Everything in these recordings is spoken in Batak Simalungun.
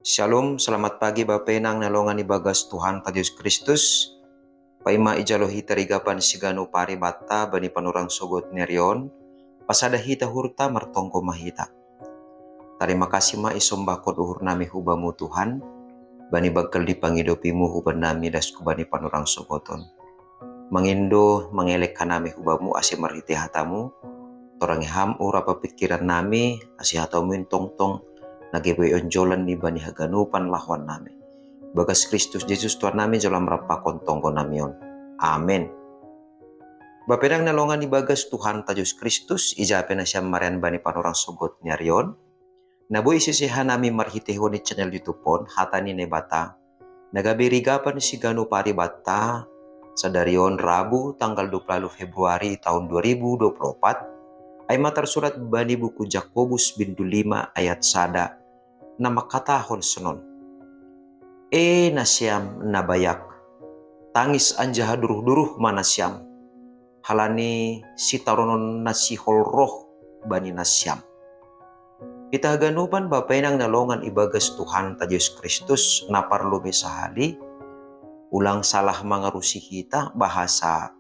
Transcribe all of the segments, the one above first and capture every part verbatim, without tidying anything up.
Shalom, selamat pagi Bapenang na longan ibagas Tuhanta Jesus Kristus. Paima ijalo hita rigapan siganu pari batta bani panorang sogot ni ari on, pasada hita uhurta, martonggo ma hita. Tarima kasih ma isombahkon uhur nami hu Bamu Tuhan, bani banggal di pangidopiMu huban nami das hu bani panorang sogot on. Mangindo mangelek hanami hu Bamu ase marhite hataMu, torangi Ham uhur pakkiran nami, ase hataMu in tongtong na gabe onjolan ni bani haganupan lahoan nami. Bagas Kristus Jesus Tuhan nami jalo Ham rap pakon tonggo nami on. Amen. Bapenang na longan ibagas Tuhanta Jesus Kristus, ija pe nasiam marean bani panorang sogot ni ari on, na boi isese hanami marhitehon ni channel YouTube on, Hata ni Naibata, na gabe rigapan siganu pari batta, sadari on Rabu tanggal dua puluh Februari tahun dua ribu dua puluh empat, ai ma tarsurat bani buku Jakobus bindu lima ayat sada, na mangkatahon sonon: E nasiam na bayak, tangis anjaha duruh-duruh ma nasiam, halani sitaronon na sihol roh bani nasiam. Hita haganupan Bapenang na longan ibagas Tuhanta Jesus Kristus na parlobei sahali, ulang salah mangarusi hita bahasa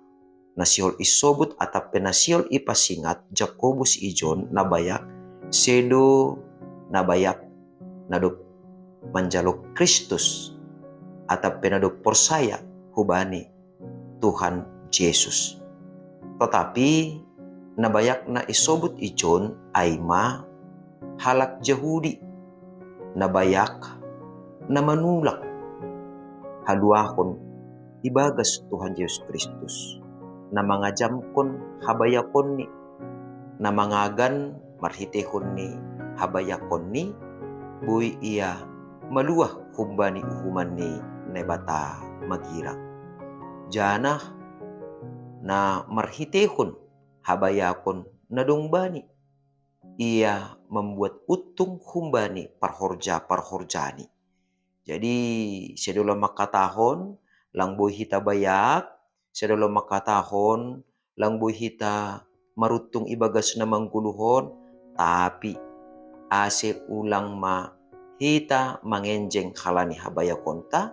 na sihol isobut atap pe na sihol ipasingat Jakobus ijon na bayak, sedo na bayak na dob manjalo Kristus, atap pe na dob porsaya hubani Tuhan Jesus. Tetapi na bayak na isobut ijon ai ma halak Jahudi, na bayak na manulak haluahon ibagas Tuhan Jesus Kristus, na mangajamkon habayakonni, na mangagan marhitehon ni habayakonni, boi ia maluah humbani uhuman ni Naibata magira. Janah na marhitehon habayakon na dong bani, ia mambuat untung humbani parhorja-parhorjani. Jadi, sedo lam mangkatahon, lang boi hita bayak, sedo lam mangkatahon, lang boi hita maruntung ibagas na manggoluhon, tapi ase ulang ma hita mangenjeng halani habayakonta,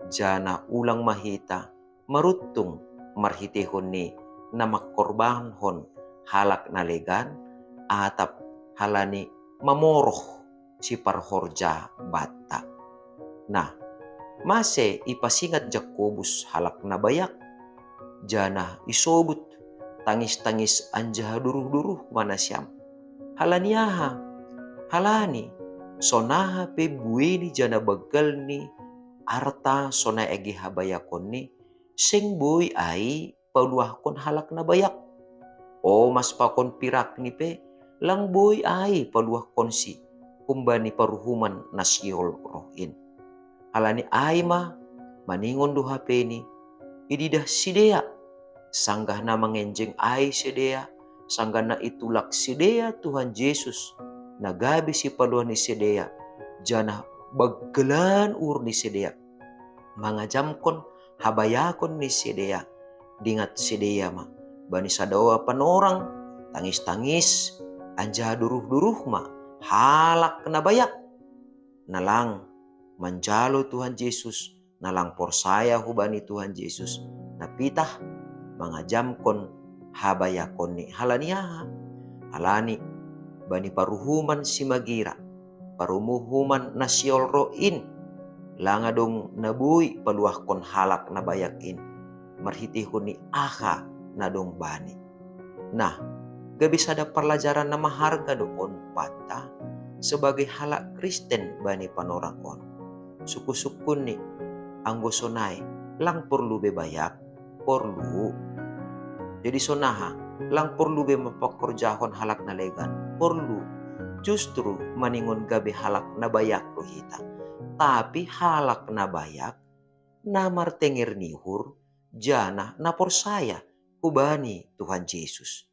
janah ulang ma hita maruntung marhitehon ni na mangkorbanhon halak na legan, atap halani mamoroh siparhorja banta. Nah, mase ipasingat Jakobus halak na bayak, janah isobut tangis-tangis anjaha duruh-duruh ma nasiam. Halani aha? Halani sonaha pe buei ni janah banggal ni arta sonai age habayakonni, seng boi ai paluahkon halak na bayak. Omas pakon pirakni pe lang boi ai paluahkonsi humbani paruhuman na sihol roh in. Halani ai ma, maningon do hapeni, ididah sidea, sanggah na mangenjeng ai sidea, sanggah na itulak sidea Tuhan Jesus, na gabe sipaluah ni sidea, janah banggalan uhur ni sidea mangajamkon habayakon ni sidea, dingat sidea ma bani sadoa panorang, tangis-tangis anjaha duruh-duruh ma halak na bayak, na lang manjalo Tuhan Jesus, na lang porsaya hubani Tuhan Jesus, na pitah mangajamkon habayakonni. Halani aha? Halani bani paruhuman simagira, paruhuman na sihol roh in, lang adong na boi paluahkon halak na bayak in marhitehon ni aha na dong bani. Nah, gabe sada parlajaran na maharga do on banta sebagai halak Kristen bani panorang on. Sungkun-sungkunni, anggo sonai, lang porlu be bayak? Porlu. Jadi sonaha? Lang porlu be mangkorjahon halak na legan? Porlu. Justru maningon gabe halak na bayak do hita. Tapi halak na bayak na martenger ni uhur, janah na porsaya hubani Tuhan Jesus.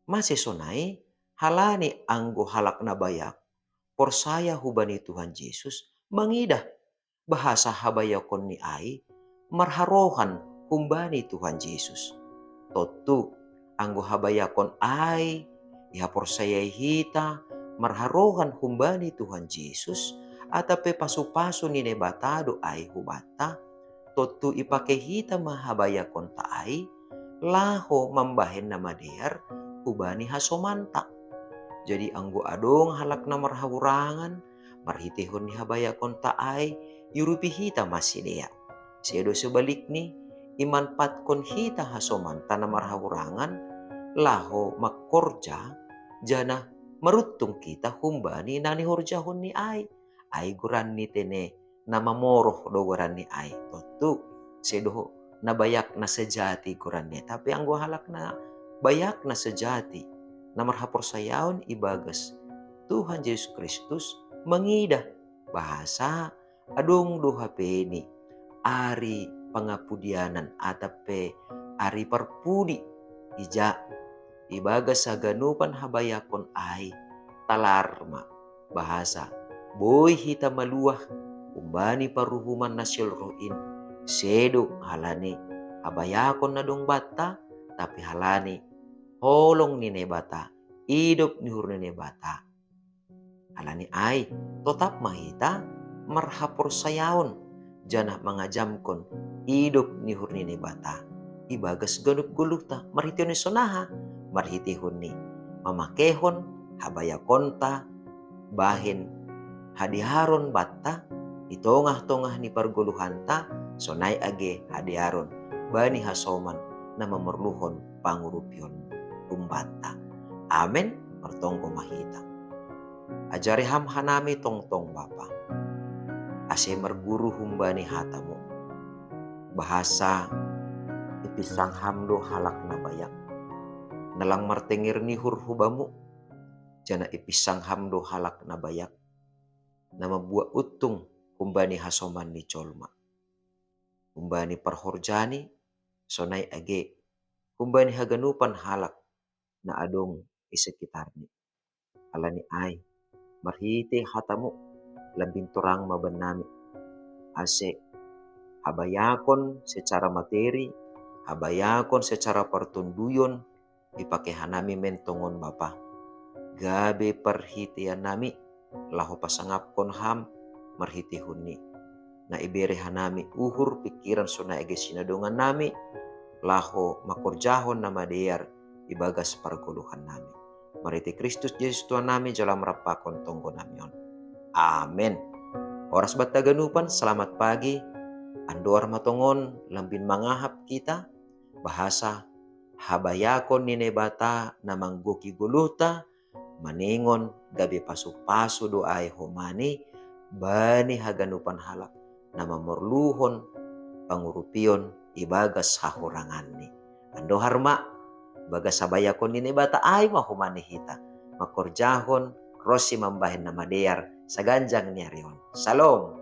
Mase sonai? Halani anggo halak na bayak porsaya hubani Tuhan Jesus, mangidah bahasa habayakonni ai marharohan humbani Tuhan Jesus. Tontu, anggo habayakon ai ihaporsayai hita marharohan humbani Tuhan Jesus, atape pasu-pasu ni Naibata do ai hubanta, tontu ipake hita ma habayakonta ai, laho mambahen na madear hubani hasomanta. Jadi anggo adong halak na marhahurangan, marhitehon ni habayakonta ai, iurupi hita ma sidea. Sedo sebalikni, imanpatkon hita hasomanta na marhahurangan, laho mangkorja, janah maruntung hita humbani na nihorjahon ni ai. Ai goran ni tene na mamoroh do goran ni ai. Tontu, sedo na bayak na sejati goran ni ai. Tapi anggo halak na bayak na sejati, na marhaporsayaon ibagas Tuhan Jesus Kristus mangidah bahasa adong do hapeni ari pangapudianan atape ari parpudi, ija ibagas haganupan habayakon ai, talar ma bahasa boi hita maluah humbani paruhuman na siolroh in, sedo halani habayakon na dong banta, tapi halani holong ni Naibata, idop ni uhur ni Naibata. Halani ai, totap ma hita marhaporsayaon, janah mangajamkon idop ni uhur ni Naibata ibagas ganup goluhta, marhitehon ni sonaha, marhitehon ni mamakehon habayakonta bahen hadearon banta i tongah-tongah ni pargoluhanta, sonai age hadearon bani hasoman na mamerluhon pangurupion humbanta. Amen. Martonggo ma hita. Ajari ham hanami tongtong, Bapa, ase marguru humbani hatamu, bahasa ipinsang ham do halak na bayak, na lang martenger ni uhur hu Bamu, janah ipinsang ham do halak na bayak, na mambuat untung humbani hasoman ni jolma, humbani parhorjani, sonai age humbani haganupan halak na adong i sekitarni. Halani ai, marhite hatamu, lambin torang ma bannami, ase habayakon secara materi, habayakon secara partonduyon, ipake hanami mentongon Bapa, gabe parhiteannami laho pasangapkon ham marhitehon ni na ibere hanami uhur, pikiran, sonai age sinadongannami, laho mangkorjahon na madear ibagas pargoluhannami. Marhite Kristus Jesus Tuhannami, jala marampakon tonggonami on. Amen. Horas banta haganupan, selamat pagi. Andohar ma tongon lambin mangahap hita, bahasa habayakon ni Naibata na manggohi goluhta, maningon gabe pasu-pasu do ai homani bani haganupan halak na mamorluhon pangurupion ibagas hahuranganni. Andohar ma, bagas habayakon ni Naibata ai ma homani hita mangkorjahon ronsi mambahen na madear saganjang ni ari on. Salom.